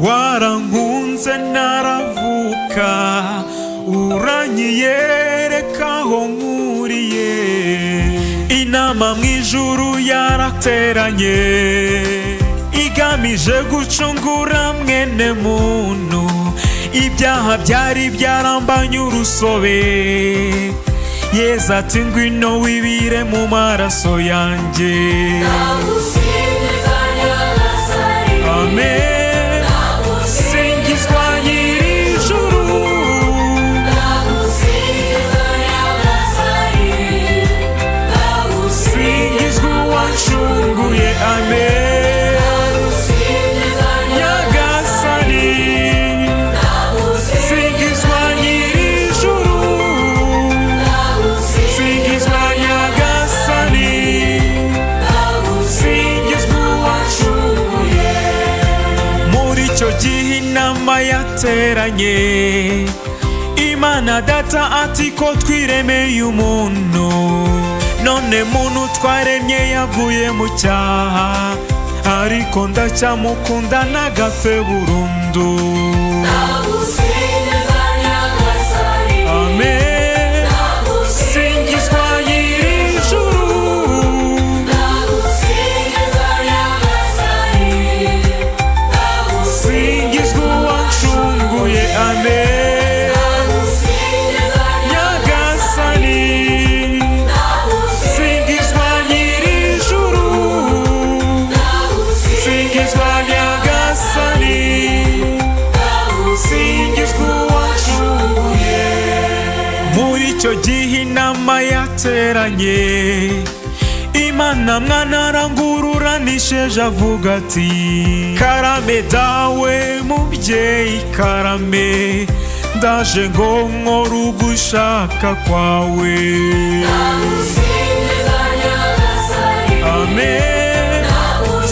Warankunze ntaravuka, uranyiyereka aho nkuriye. Inama mu ijuru yarateranye igamije gucungura mwene muntu. Ibyaha byari byarambanye urusobe. Yezu ati: "Ngwino wibire mu maraso yanjye." Ndagusingiza Nyagasani. Amen. Singizwa nyir'ijuru. Ndagusingiza Nyagasani. Singizwa uwancunguye. Amen. Ndagusingiza. Nyagasani. Singizwa nyir'ijuru. Singizwa Nyagasani. Singizwa uwancunguye. Muri icyo gihe inama yateranye, Imana Data ati: "Ko twiremeye umuntu, none muntu twaremye yaguye mu cyaha, ariko ndacyamukunda ntagapfe burundu." Ndagusingiza Nyagasani. Amen. Singizwa nyir'ijuru. Ndagusingiza Nyagasani. Singizwa uwancunguye. Amen. Ndagusingiza. Nyagasani. Singizwa nyir'ijuru. Singizwa Nyagasani. Singizwa uwancunguye. Muri icyo gihe inama yateranye, Imana Mwana arangururanisheje avuga ati: "Karame Dawe, mubyeyi karame, ndaje ngo nkore ugushaka kwawe." Ndagusingiza Nyagasani. Amen.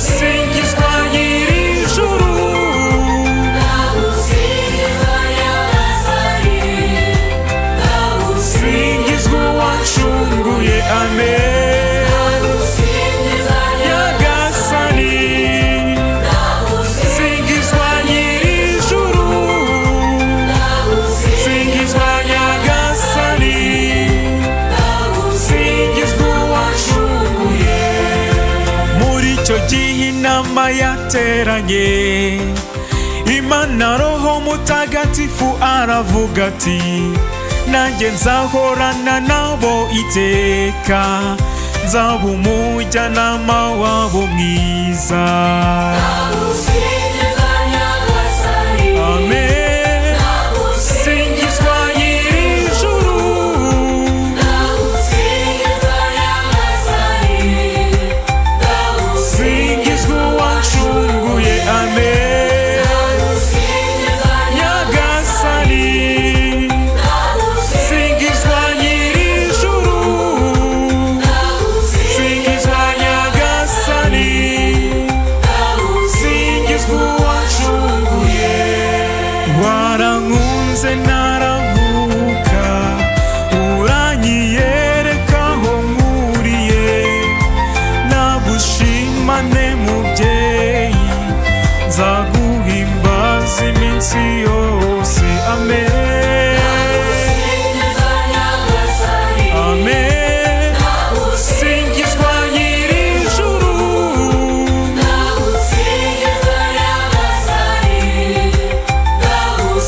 Singizwa nyir'ijuru. Ndagusingiza Nyagasani. Singizwa uwancunguye. Amen. Ndagusingiza. Nyagasani. Singizwa nyir'ijuru. Singizwa Nyagasani. Singizwa uwancunguye. Muri icyo gihe inama yateranye, Imana Roho Mutagatifu aravuga ati: "Nanjye nzahorana nabo iteka, nzaba umujyanama wabo mwiza." Ndagusingiza Nyagasani. Amen. Singizwa nyir'ijuru. Ndagusingiza Nyagasani. Singizwa uwancunguye. Amen. Ndagusingiza. Nyagasani. Singizwa nyir'ijuru. Singizwa Nyagasani. Singizwa uwancunguye. Warankunze ntaravuka, uranyiyereka aho nkuriye. Nagushimane mubyeyi, nzaguhimbaza iminsi yose. Amen. Ndagusingiza Nyagasani. Amen. Singizwa nyir'ijuru. Ndagusingiza Nyagasani.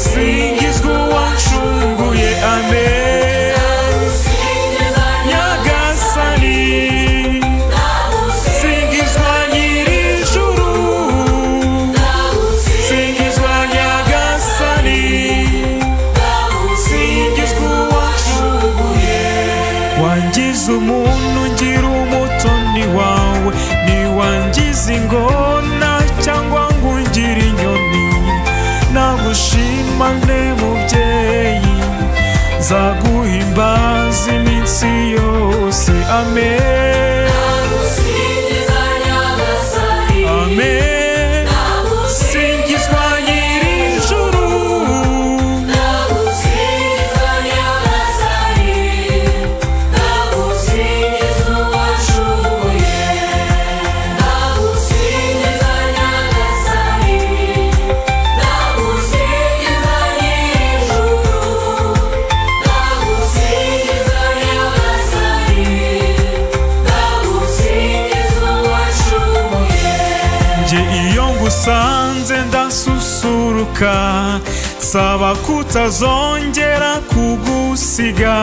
Singizwa uwancunguye. Amen. Ndagusingiza. Nyagasani. Singizwa nyir'ijuru. Iyo ngusanze ndasusuruka, saba kutazongera kugusiga,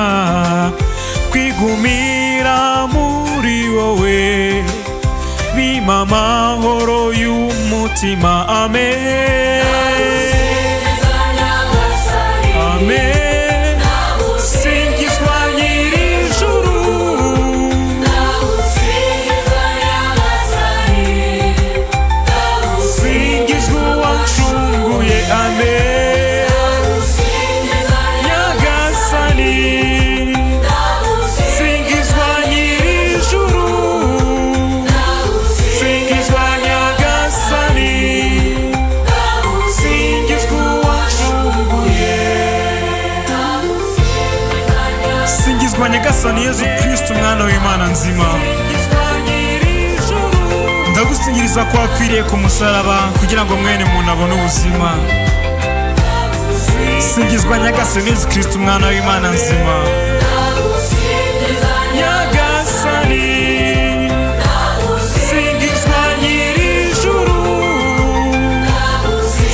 kwigumira muri wowe bimpa amahoro y'umutima. Amen, amen. Singizwa nyir'ijuru, singizwa uwancunguye. Amen. Nyagasani, singizwa nyir'ijuru, singizwa Nyagasani, singizwa uwancunguye. Singizwa Nyagasani Yezu Kristo, umwana w'Imana nzima. Ndagusingiriza ko wapfiriye ku musaraba kugira ngo mwene muntu abone ubuzima. Singizwa Nyagasani Yezu Kristo, umwana w'Imana nzima. Nyagasani, singizwa nyir'ijuru,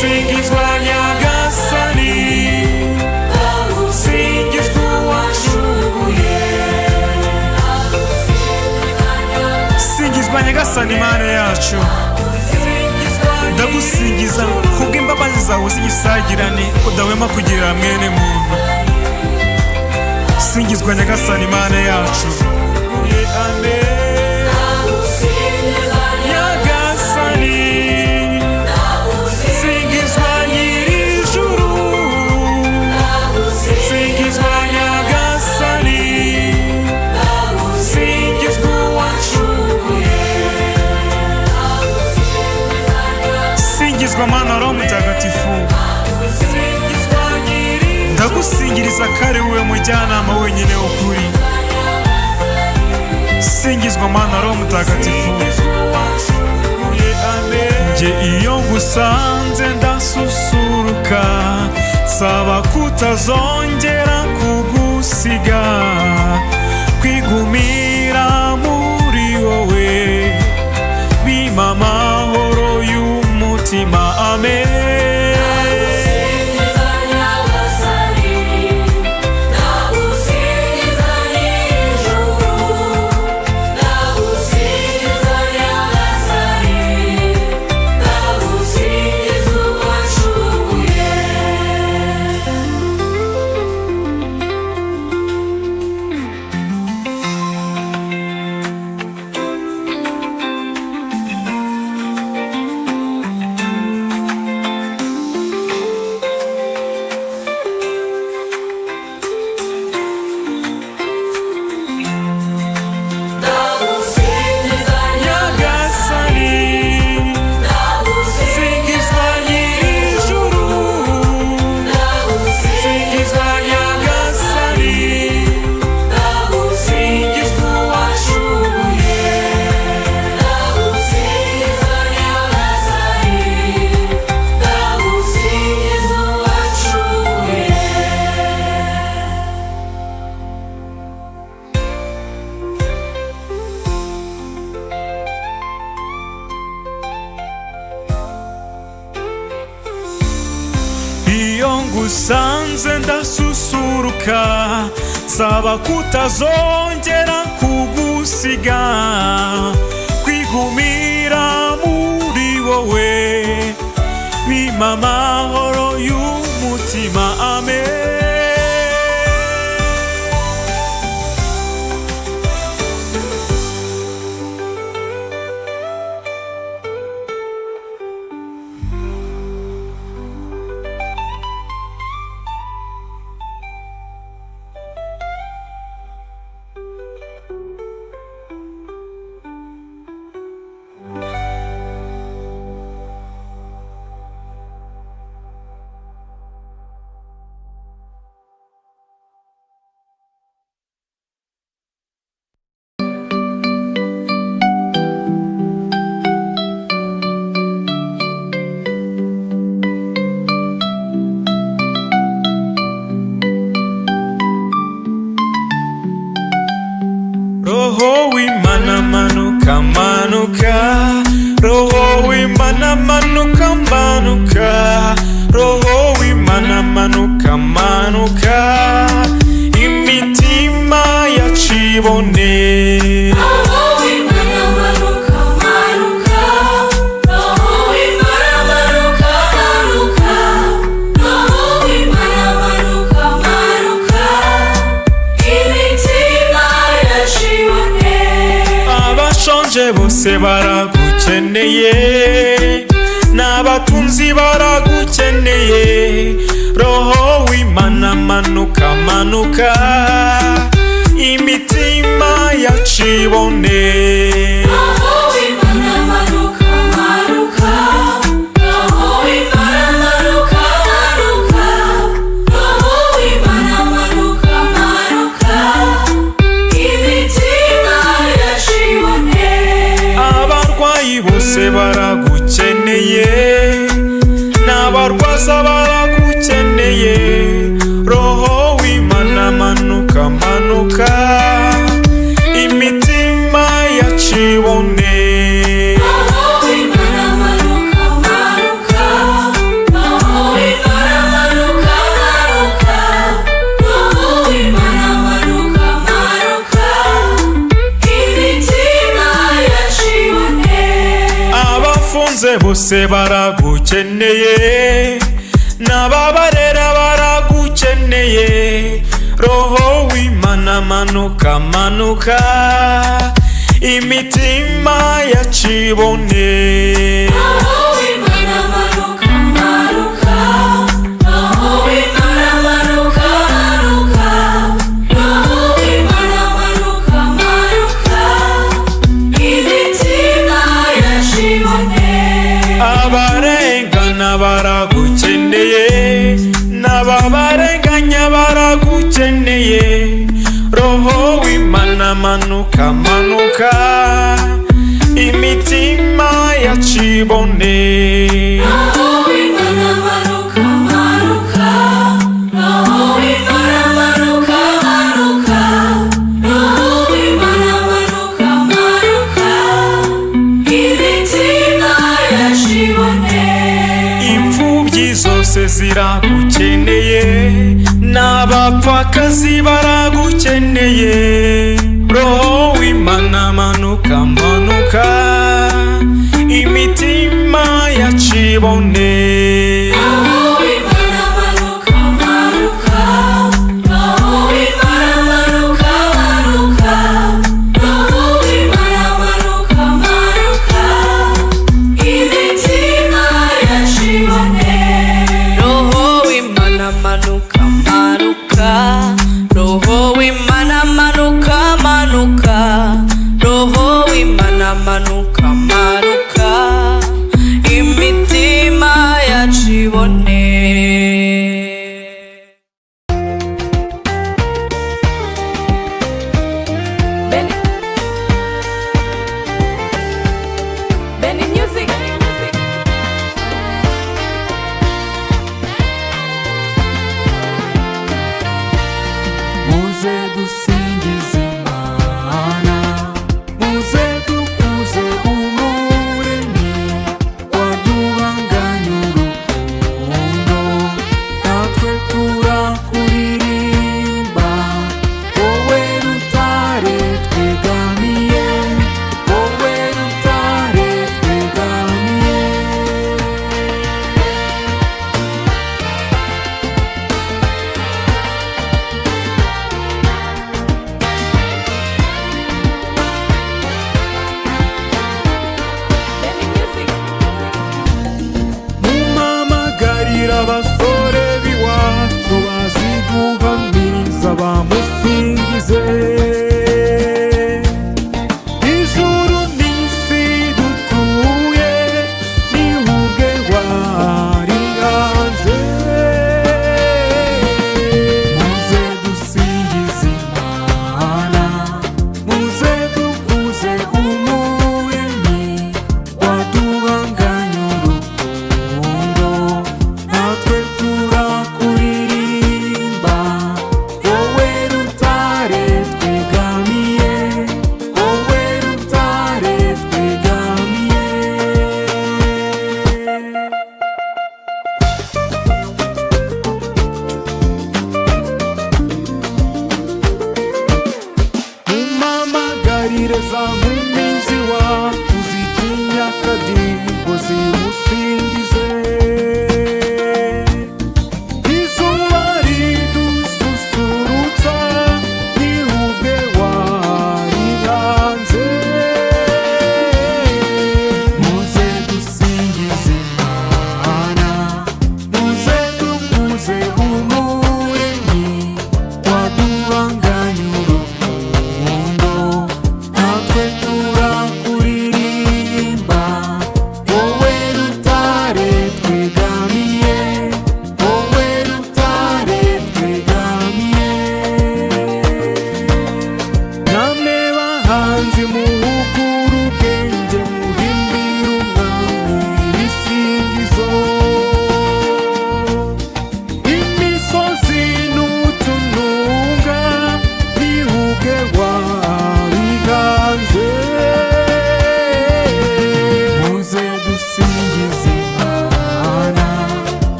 singizwa Nyagasani, singizwa uwancunguye. Singizwa Nyagasani Imana yacu. Ndagusingiza kubw'imbabazi zawe z'igisagirane udahwema kugirira mwene muntu. Singizwa Nyagasani Imana yacu. Nyagasani, singizwa nyir'ijuru, singizwa Nyagasani, singizwa uwancunguye. Singizwa Mana Roho Mutagatifu. Ndagusingiriza ko ari wowe mujyanama wenyine w'ukuri. Singizwa Mana Roho Mutagatifu. Njye iyo ngusanze ndasusuruka, saba kutazongera kugusiga, kwigumira muri wowe bimpa amahoro y'umutima. Amen. Nyagasani, singizwa nyir'ijuru, singizwa Nyagasani, singizwa uwancunguye. Iyo ngusanze ndasusuruka, saba kutazongera kugusiga, kwigumira muri wowe bimpa amahoro y'umutima. Amen. manuka manuka, Roho w'Imana manuka manuka, imitima yacibone. Roho w'Imana manuka manuka, Roho w'Imana manuka manuka, Roho w'Imana manuka manuka, imitima yacibone. Abashonje bose baragukeneye, n'abatunzi baragukeneye, Roho w'Imana manuka manuka, imitima yacibone. Roho w'Imana manuka manuka, Roho w'Imana manuka manuka, Roho w'Imana manuka manuka, imitima yacibone. Abarwayi bose baragukeneye, n'abarwaza baragukeneye, Roho w'Imana manuka manuka, imitima yacibone. Roho w'Imana manuka manuka, Roho w'Imana manuka manuka, Roho w'Imana manuka manuka, imitima yacibone. Abafunze bose baragukeneye, n'ababarera baragukeneye, Roho w'Imana manuka manuka, imitima yacibone. Roho w'Imana manuka manuka, Roho w'Imana manuka manuka, Roho w'Imana manuka manuka, imitima yacibone. Abarengana baragukeneye, n'ababarenganya baragukeneye, Roho w'Imana manuka manuka, imitima yacibone. Roho w'Imana manuka manuka, Roho w'Imana manuka manuka, Roho w'Imana manuka manuka, imitima yacibone. Imfubyi zose ziragukeneye, n'abapfakazi baragukeneye, Roho w'Imana manuka manuka, imitima yacibone. Roho w'Imana manuka manuka, Roho w'Imana manuka manuka, Roho w'Imana manuka manuka, imitima yacibone. Roho w'Imana manuka manuka, Roho w'Imana manuka manuka, Roho w'Imana manuka manuka, imitima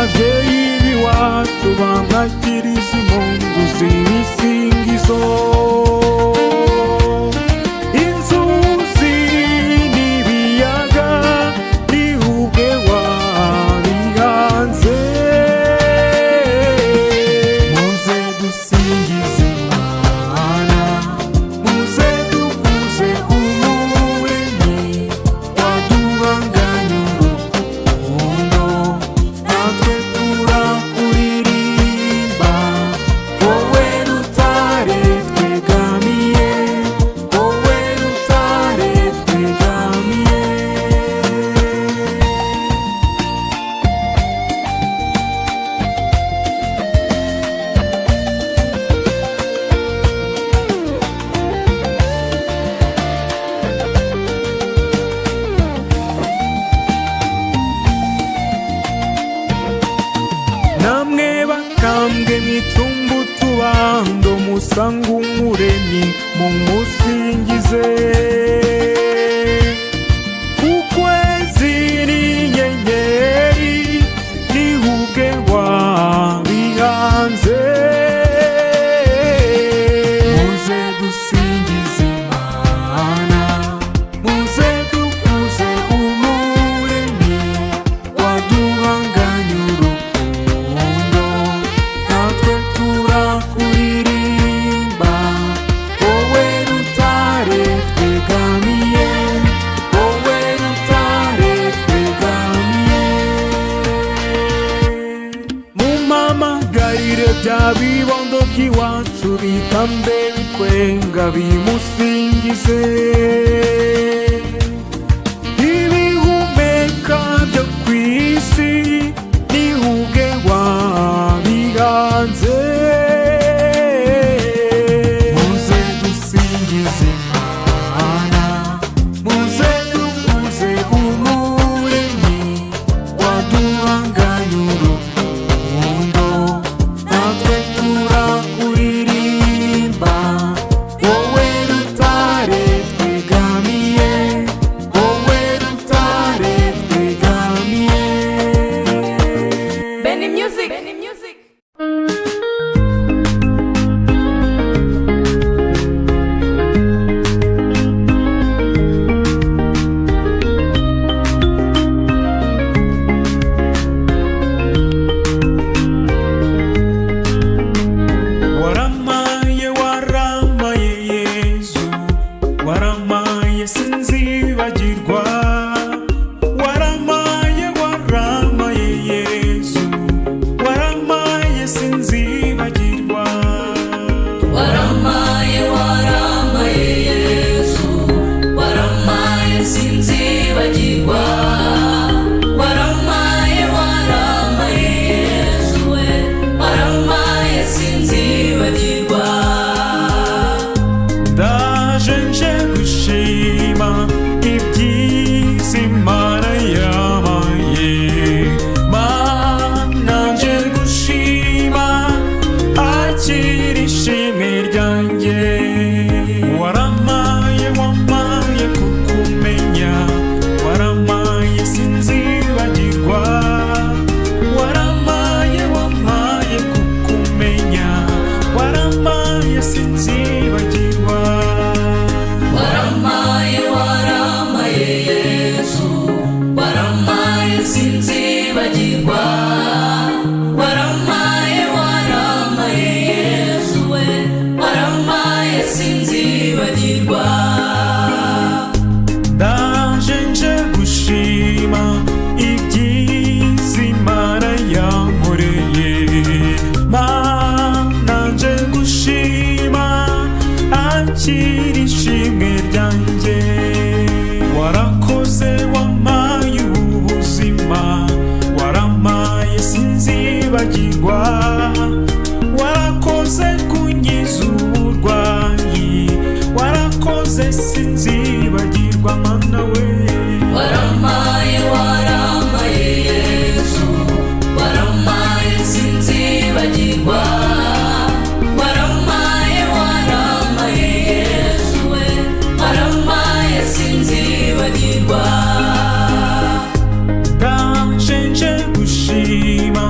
Ababyeyi b'iwacu bamwakiriza impundu z'ibisingizo. Inzuzi n'ibiyaga ni ubwe wabihanze. Muze dusingize Imana, muze dukuze Umuremyi waduhanganye urukundo. Natwe turakuririmba, wowe rutare twegamiye, wowe rutare twegamiye. Namwe bakambwe mwicumba utubando, musanga Umuremyi mumusingize. Ukwezi n'inyenyeri ni ubwe wabihanze. Muze dusingize Imana, muze dukuze Umuremyi waduhanganye urukundo. Natwe turakuririmba, wowe rutare twegamiye, wowe rutare twegamiye. Mumamagarire bya bibondo by'iwacu bitambe bitwenga bimusingize. Ibihumeka byo ku isi ni ubwe wabihanze. Muze dusingize Imana, muze dukuze Umuremyi waduhanganye urukundo. Natwe turakuririmba, wowe rutare twegamiye, wowe rutare twegamiye. Benny Music. Benny Music. Waramaye, waramaye Yezu, waramaye sinzibagirwa. Waramaye, waramaye Yezu, waramaye sinzibagirwa. Waramaye, waramaye Yesu, waramaye sinzibagirwa. Waramaye, waramaye Yesu we, waramaye sinzibagirwa. Ndaje nje gushima ibyiza Imana yabaye. Mana nje gushima, akira ishimwe ryanjye. Waramaye, wamaye kukumenya, waramaye sinzibagirwa. Waramaye, wamaye kukumenya, waramaye sinzibagirwa. Waramaye, waramaye Yesu, waramaye sinzibagirwa. Waramaye, waramaye Yesu we, waramaye sinzibagirwa. Ndaje nje gushima ibyiza Imana yankoreye. Mana nje gushima, akira ishimwe ryanjye. Warakoze wampaye ubuzima, waramaye sinzibagirwa. Warakoze kunkiza uburwayi, warakoze sinzibagirwa Mana we. Waramaye, waramaye Yesu, waramaye sinzibagirwa. Waramaye, waramaye Yesu we, waramaye sinzibagirwa. Ndaje nje gushima.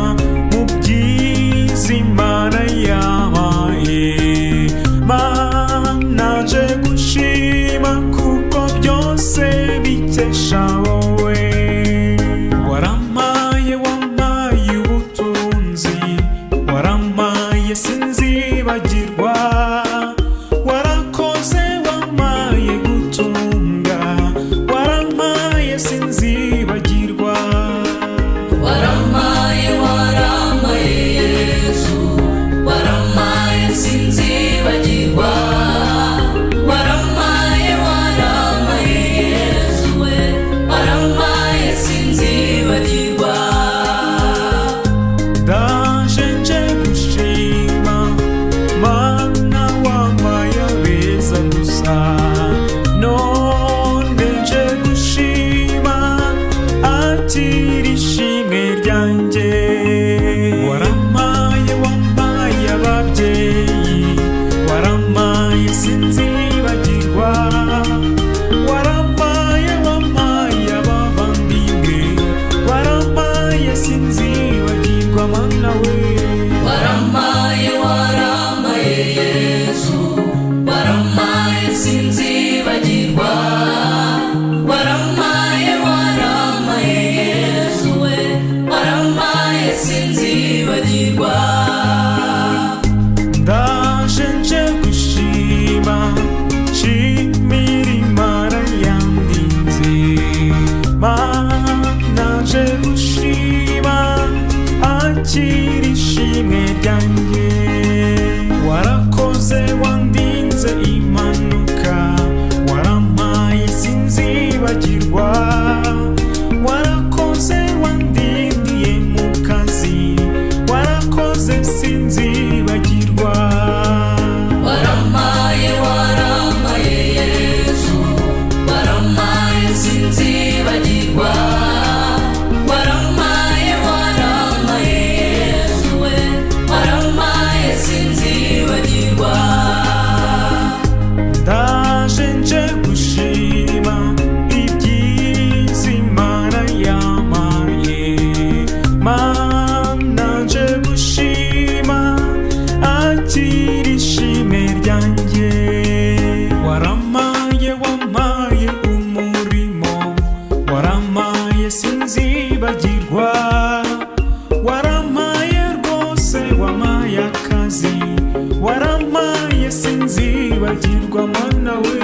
Sinzibagirwa mana we.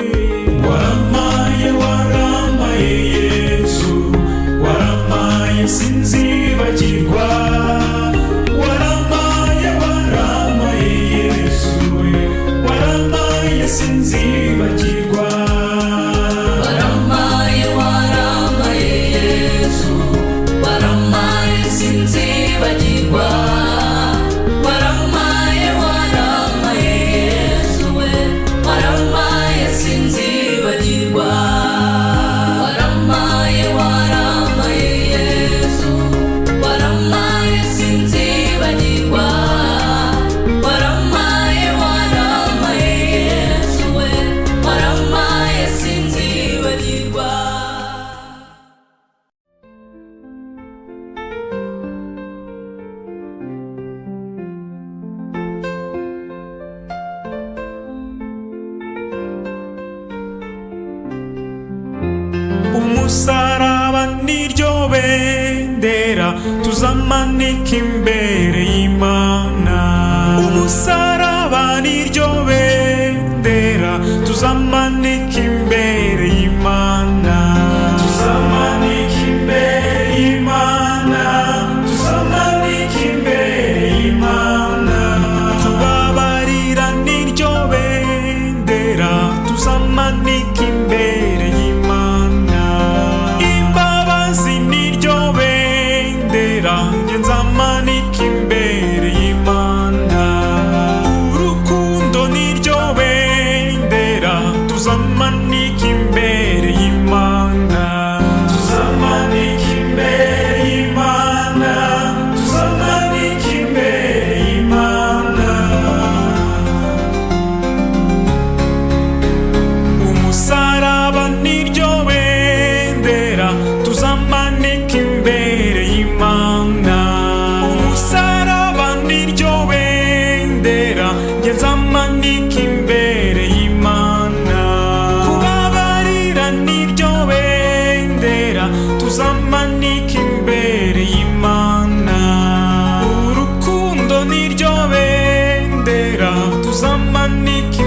Waramaye, waramaye Yesu, waramaye sinzibagirwa. Waramaye, waramaye Yesu we, waramaye sinzibagirwa. Waramaye, waramaye Yesu, waramaye sinzibagirwa. Waramaye, waramaye Yesu we, waramaye sinzibagirwa. Waramaye, waramaye Yesu, waramaye sinzibagirwa. Waramaye, waramaye Yesu we, waramaye sinzibagirwa. Umusaraba niryo bendera tuzamanika imbere y'Imana. Umusaraba niryo bendera tuzamanika imbere y'Imana. Tuzamanika imbere y'Imana, tuzamanika imbere y'Imana. Kubabarira niryo bendera tuzamanika imbere y'Imana. Imbabazi niryo bendera njye nzamanika imbere y'Imana. Urukundo niryo bendera tuzamanika imbere y'Imana. Tuzamanika imbere y'Imana, tuzamanika imbere y'Imana. Umusaraba niryo bendera tuzamanika imbere y'Imana. Umusaraba niryo bendera njye nzamanika imbere y'Imana. Kubabarira niryo bendera tuzamanika imbere y'Imana. Urukundo niryo bendera tuzamanika.